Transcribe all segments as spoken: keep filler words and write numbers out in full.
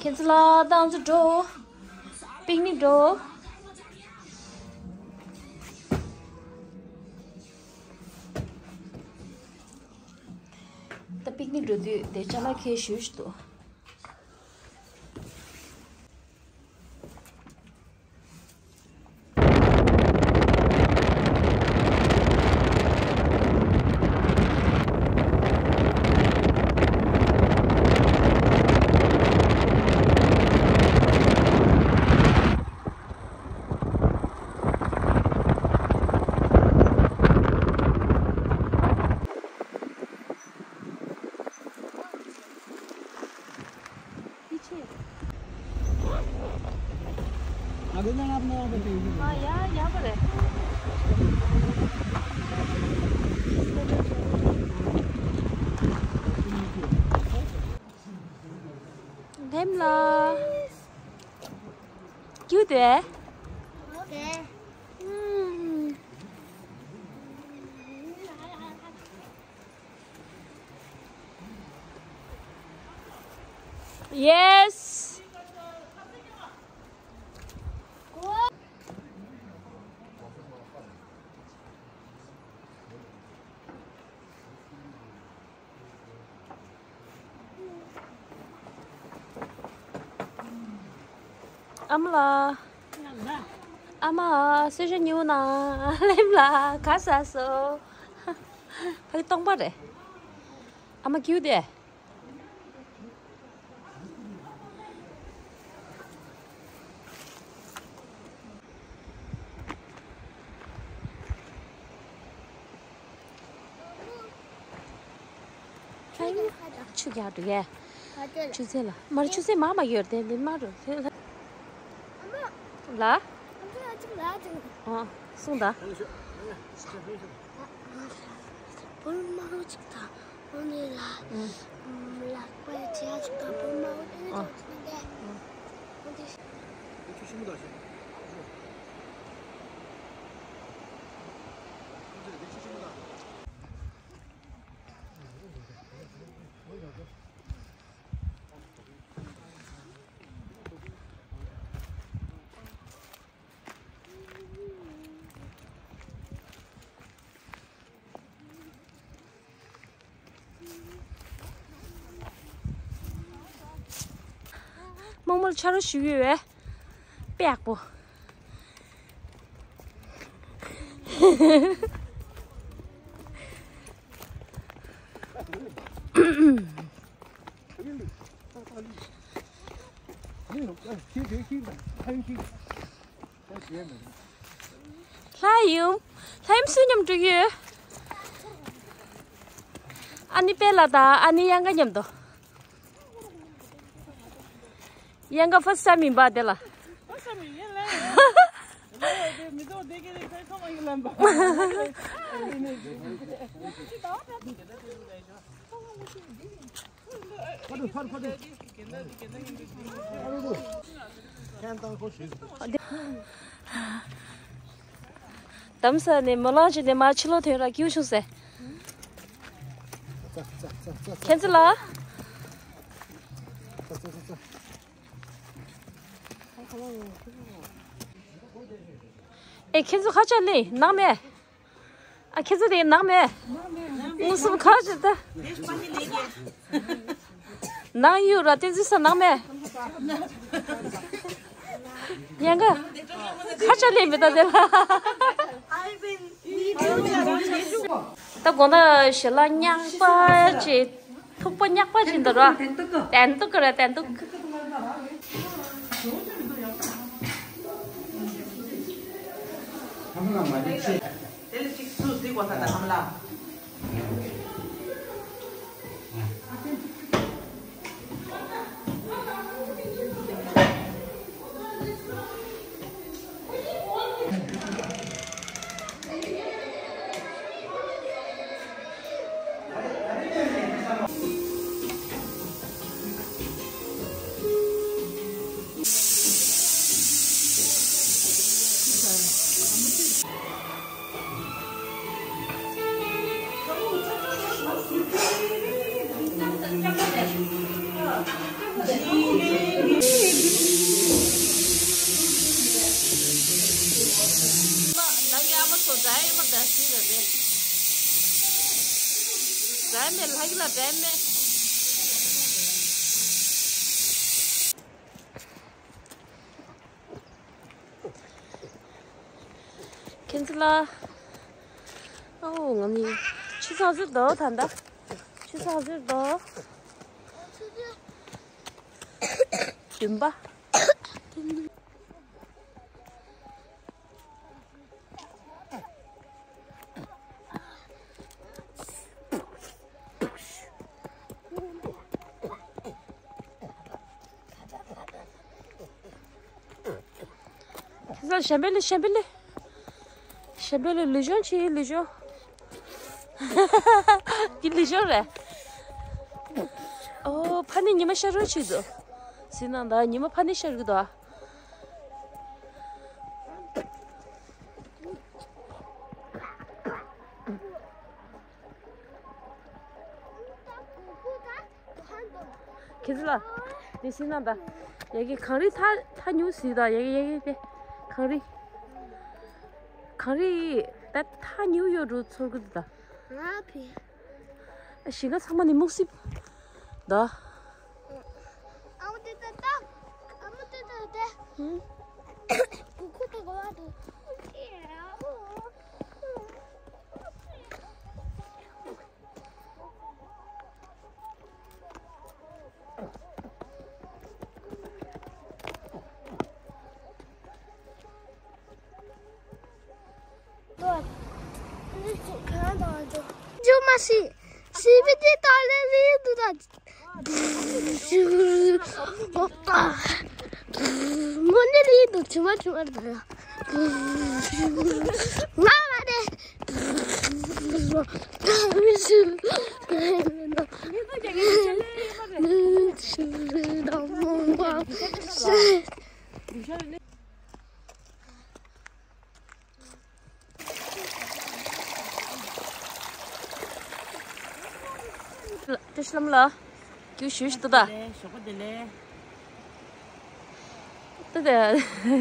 ཁྱེད་ཚོ་ལ་ཏང་ཙུ་འགྲོ། པིག་ནིག་འགྲོ། ད་པིག་ནིག་འགྲོ་དུས་དེ་ཅ་ལག་ཁྱེར་ཞུ་ཞུ་འདུག पीछे। आगे जाना अपने आप पे। हाँ यार, यहाँ पर है। ལྷེམ་ལ། ཀྱུ་ཏེ། ཨུམ། Yes. ཨ་མ་ལགས། ཨ་མ། གསོལ་ཇ་མྱོང་ན། ལྷེམ་ལ་ག་ཟ་སོ། ཕ་གི་སྟོང་པ་རེད། ཨ་མ་ཀྱུ་ཏེ། ཆུ་རྒྱག་འགྲོ་གས། ཆུ་ཚོད་ལ། མར་ཆུ་ཚོད་མ་མ་ཡོད་དེ་འདི་མ་འགྲོ། ལ། ཨ། གསུངས་ད། བུ་མོ་མང་ཅིག་དང་། འོ་ནི་ལ། ཨང་། ལག་པ་བྱས་ཅིག་དང་བུ་མོ་མང་པོ་དེ་ནས། ཨང་། ཅོག་ཙེ་འདི། འདི་ཆུ་ཞིམ་པོ་དང་ཞིམ། འདི་ཆུ་ཞིམ་པོ་དང་། རྨོ་མོར་ཕྱག་རོགས་ཞུ་གི་ཡོད། དཔེ་ཡག་པོ། ལྷ་ཡུམ། ལྷ་ཡུམ་སུ་མཉམ་འགྲོ་གི་ཡོད། ཨ་ནི་པེ་ལ་དང་ཨ་ནི་གཡང་ཁ་མཉམ་དུ། གཡང་ཁ་first time ཡིན་པ་དེ་ལ། དམ་ས་ནས་མོ་ལང་བྱས་ནས་མར་ཕྱི་ལོགས་ཐོན་ར་སྐྱིད་པོ་བྱུང་ཟེར། ཁྱེད་ཚོ་ལ། ཨེ་ཁྱེད་ཚོ་ཁ་ཆག་ལེ་ནང་མེད། ཨ་ཁྱེད་ཚོ་དེ་ནང་མེད། མངོན་སུམ་ཁ་ཆག་ད། ནང་ཡོད་ར་བསྟན་འཛིན་ས་ནང་མེད། ཡང་ག་ཁ་ཆག་ལེ་མེད་ད་དེ་ལ། ད་དགོང་དག་ཞལ་ལག་རྙིང་པ་ཅིག་ཐུག་པ་རྙིང་པ་ཅིག་འདུག་ར། བསྟན་འདུག་གི་ར་བསྟན་འདུག་དེ་ལ་གཅིག་ཚུར་གཟིགས་དགོས་ས་དང་ཁམས་ལ། ད་ངའི་ཨ་མ་ཚོ་འདྲ་ཡོད་མ་འདྲ་ཟིན་རེད་པས། འདྲ་མེད་ལྷ་གི་ལ་འདྲ་མེད། ཁྱེད་ཚོ་ལ། ཨོ་ང་མི། ཆུ་ཚགས་ཟེར་དོ་ད་ད། ཆུ་ཚགས་ཟེར་དོ། བདུན་པ། ཁྱེད་ཚོ་གཞན་པའི་ལས་གཞན་པའི་ལས། གཞན་པའི་ལས་ལུས་སྦྱོང་བྱེད་ལུས་སྦྱོང་། འདི་ལུས་སྦྱོང་རེད། ཨོ་ཕ་ནི་ཉི་མ་ཤར་རོགས་བྱེད་དོ། ཟིན་ན་ད་ཉི་མ་ཕ་ནི་ཤར་གི་དོ། ཁྱེད་ཚོ་ལ། དེ་སྲིད་ན་ད། ཡ་གི་གངས་རི་ཐག་ཐག་ཉུག་ཟིག་ད་ཡ་གི་ཡ་གི་དེ། གངས་རི། གངས་རི་ད་ཐག་ཉུག་ཡོད་འགྲོ་ཚོར་གི་འདུག་ད། ང་ཕི། ཞིང་ཁ་ཚང་མ་ནི་སྨུག་སིབ། ད། ཨ་མ་དེ་ད་ད། ཨ་མ་དེ་ད་དེ། ཧུམ། གུ་གུ་དེ་གོ་བ་དུ། ཇོ་མ་སི། སི་བི་ཏི་ཏཱ་ལེ་ལི་དུ་ད། མོ་ནི་ལི་དུ་ཆུ་མ་ཆུ་མ་དུ། ང་མ་རེད། བཀྲ་ཤིས་ལྷ་མོ་ལགས། རྒྱུགས་ཞུས་ཤིག་ཏུ་ད། ཞོགས་པ་བདེ་ལེགས། ད་ད་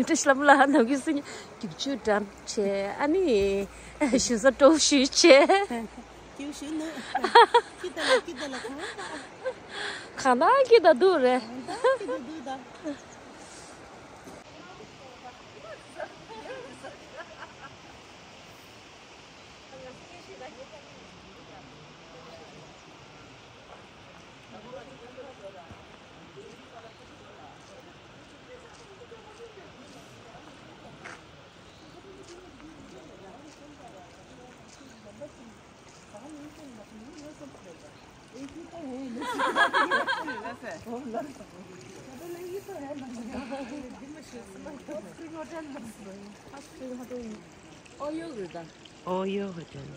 བཀྲ་ཤིས་ལྷ་མོ་ལགས་ནམ་རྒྱུན་སྲིད་རྒྱུགས་ཆུ་འགྲམ་བྱས་ཨ་ནི་ཞུ་ས་སྤྲོ་ཞུས་བྱས། རྒྱུགས་ཞུ་ནི། ཀི་ད་ལ་ཀི་ད་ལ་གང་ད། གང་ད་ཀི་ད་འདུག་རེད། གང་ད་ཀི་ད་འདུག་ད། ཨོ་ཡོ་རེད་ད། ཨོ་ཡོ་ཧོ་ཏེལ།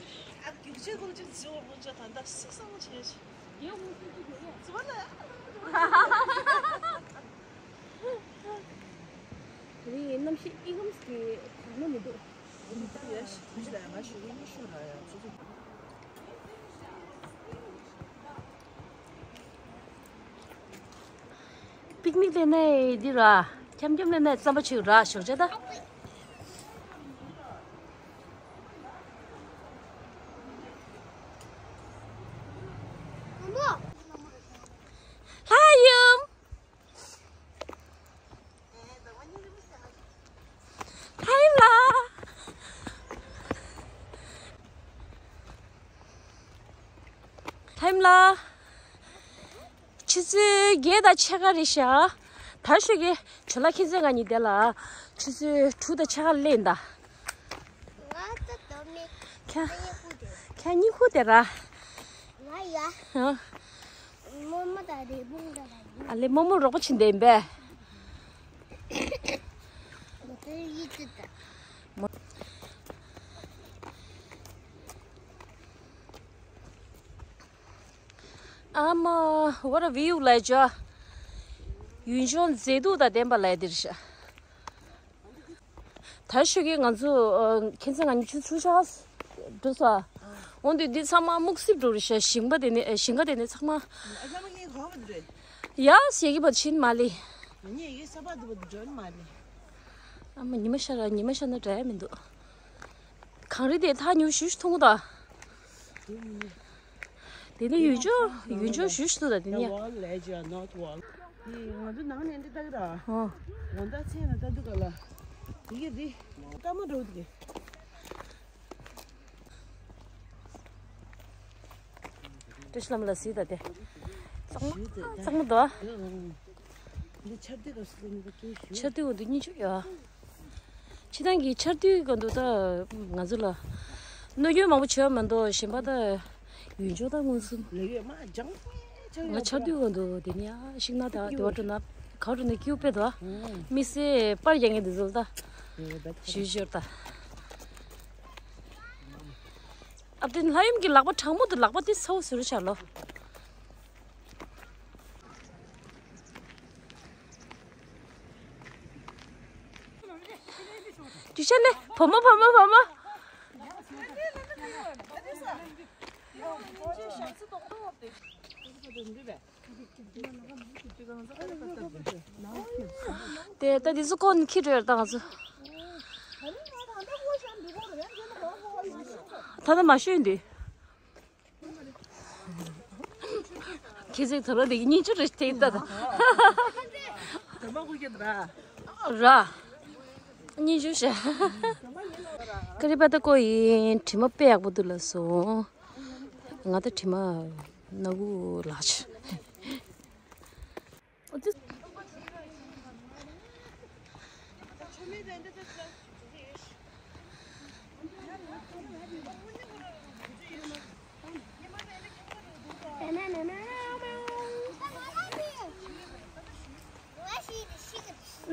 ཨ་རྒྱུག་ཆེ་ཁོང་ཆེ་ཟིའོ་ཁོང་ཆེ་ད་ད་སི་སང་ཆེ་ཆེ། ཡོ་ཁོང་ཆེ་ཆེ་ཆེ། ཟི་བ་ལ། རི་ཡི་གནམ་གཤིས་ཨི་ཁུམ་སི་གི་དར་མ་མི་འདུག་པིག་ནིག་ལས་ནས་འདི་ར། འཁྱམ་འཁྱམ་ལས་ནས་རྩམ་པ་ཆུ་ར་ཞོགས་ཇ་ད། ལྷ་ཡུམ། ལྷ་ཡུམ་ལ། ལྷ་ཡུམ་ལ། ཆུ་ཚོད་བརྒྱད་དང་ཕྱེད་ཀ་རེད་ཤག་ད་ཞོགས་ཀྱི་ཇོ་ལགས་ཁྱེད་ཚོ་ང་གཉིས་དེ་ལ་ཆུ་ཚོད་དྲུག་དང་ཕྱེད་ཀ་སླེབས་ད། ང་ད་དོ་མེད། ཁྱེད་ཁྱེད་གཉིད་ཁུག་དེ་ར། ང་ཡ། ཨ། རྨོ་མོ་དང་རེ་བུང་དང་ལ་ཡིན། ཨ་ལེ་རྨོ་མོ་རོགས་པ་བྱིན་དེ་ཡིན་པས། ང་ད་ཡིད་ཆེས་ད། ཨ་མ། What a view ལ་ཅོ། ཡུལ་ལྗོངས་མཛེས་སྡུག་དང་ལྡན་པ་ལ་འདིར་ཤ། ད་ཞོགས་ཀས་ང་ཚོ་ཨ། ཁྱེད་ཚོ་ང་གཉིས་ཆུ་ཚོད་ཆགས་འགྲོ་ས། འོན་ཏེ་འདི་ཚང་མ་སྨུག་སིབ་འགྲོ་རེད་ཤ། ཞིང་པ་དེ་ནས་ཞིང་ཁ་དེ་ནས་ཚང་མ། ཡ་ཞེ་གི་བ་ཕྱིན་མ་ལི། ངས་ཡི་གེ་གསར་པ་འདི་བ་འདི་འགྲོ་ནི་མ་རེད། ཨ་མ་ཉི་མ་ཤར་ར་ཉི་མ་ཤར་ན་འདྲ་ཡ་མི་འདུག་གངས་རི་དེ་ཐག་ཉུང་ཤུ་ཤུ་མཐོང་གི་འདུག་དེ་ནས་ཡུལ་ལྗོངས་ཡུལ་ལྗོངས་ཞུ་ཞུ་ད་དེ་ནས། Wall ledge or not wall. ང་ཚོ་ནང་ནས་འདི་ལྟ་གི་ར། ཨོ། ང་ད་ཚེ་ན་ལྟ་འདུག་ག་ལ། དེ་གི་རི། སྐར་མ་འགྲོ་འདུག་གི། བཀྲ་ཤིས་ལྷ་མོ་ལ་གཟིགས་ད་དེ། གཙང་མ་གཙང་མ་འདུག་ཨ། འདི་ཆར་དུས་སྐབས་སུ་འདི་ནི་ད་སྐྱེས་ཞུ། ཆར་དུས་འོ་འདི་སྙིང་རྗེ་ཡོད་ཨ། ཕྱི་ཐང་གི་ཆར་དུས་གོ་འདུག་ད་ང་ཚོ་ལ་གནོད་སྐྱོན་མང་པོ་བྱས་མ་གཏོགས་གཞན་པ་ད་ཡུལ་ལྗོངས་ད་མངོན་སུམ། ལས་ཡོད་མ་ལྗང་ཆར་ང་ཡོད་ཆར་དུས་གོ་འདུག་དེ་ནི་ཨ་ཤིང་ནགས་ད་དེ་བ་འགྲོ་ན་ག་བ་འགྲོ་ན་སྐྱིད་པོ་དཔེ་འདུག་ཨ། ཨང་། མི་སེར་པར་རྒྱག་མཁན་དེ་ཚོ་ད་ཞུ་ཞོར་ད། ཨ་དེ་ལྷ་ཡུམ་གྱི་ལག་པ་གྲང་མོ་དུ་ལག་པ་དེ་ཚ་བོ་ཟེར་བྱ་ལོ། དུས་ཆེན་ནི་བུ་མོ་བུ་མོ་བུ་མོ། དེ་ད་དེ་ཚོ་ཁོ་ནི་ཁྱི་རེད་ད་ང་ཚོ། ད་ད་མ་ཤོད་འདི། ཁྱེད་ཚོའི་དོ་རོ་འདི་གཉིས་ཆུ་རེ་ཐེག་ད་ད། དོ་མ་ཁུ་ཁྱེད་ར། ར། གཉིས་ཆུ་ཤ། ཀ་རི་པ་ད་ཀོ་ཡིན་དྲི་མ་དཔེ་ཡག་པོ་འདུག་ལ་སོང་། ང་ད་དྲི་མ་ནག་གུ་ལག་ཆུ།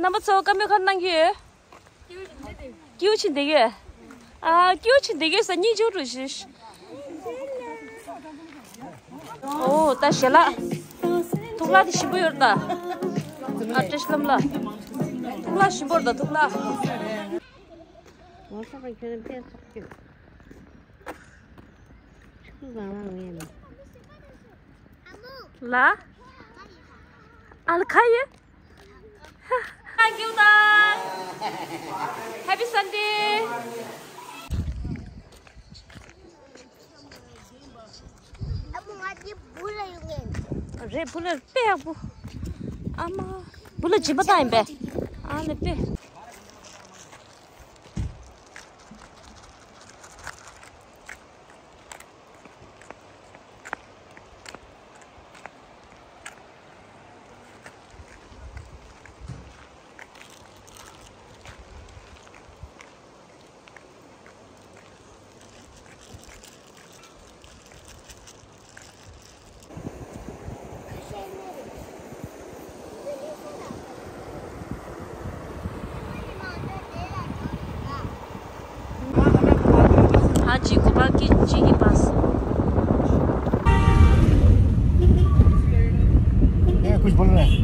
རྣམ་པ་ཚོ་བཀའ་མོལ་ག་གནང་གི་ཡོད། སྐྱིད་པོ་ཆེ་འདི་གས། ཨ་སྐྱིད་པོ་ཆེ་འདི་གས་ས་གཉིས་ཆུང་རུ་ཞིག་ཨོ་ད་ཞལ་ལག་ཐུག་ལག་དེ་ཞིམ་པོ་ཡོད་ད། ཨ་བཀྲ་ཤིས་ལྷ་མོ་ལགས། ཐུག་ལག་ཞིམ་པོ་རེད་ད་ཐུག་ལག་ངོ་ཚ་བ་ཁྱོད་ནི་ཕེབས་སོང་ཁྱོད། ཆུ་ཚོད་གང་ལ་ངས་ལ། ལ། ཨ་ལ་ཁ་ཡེ། Thank you, Dad. Happy Sunday. རེད་བུ་ལ་དཔེ་ཡག་པོ། ཨ་མ། བུ་ལ་སྦྱིན་པ་བཏང་ཡིན་པས། ཨ་ལ་དཔེ། हाँ जी, गोपाल की जी की पास। ये कुछ बोल रहे हैं।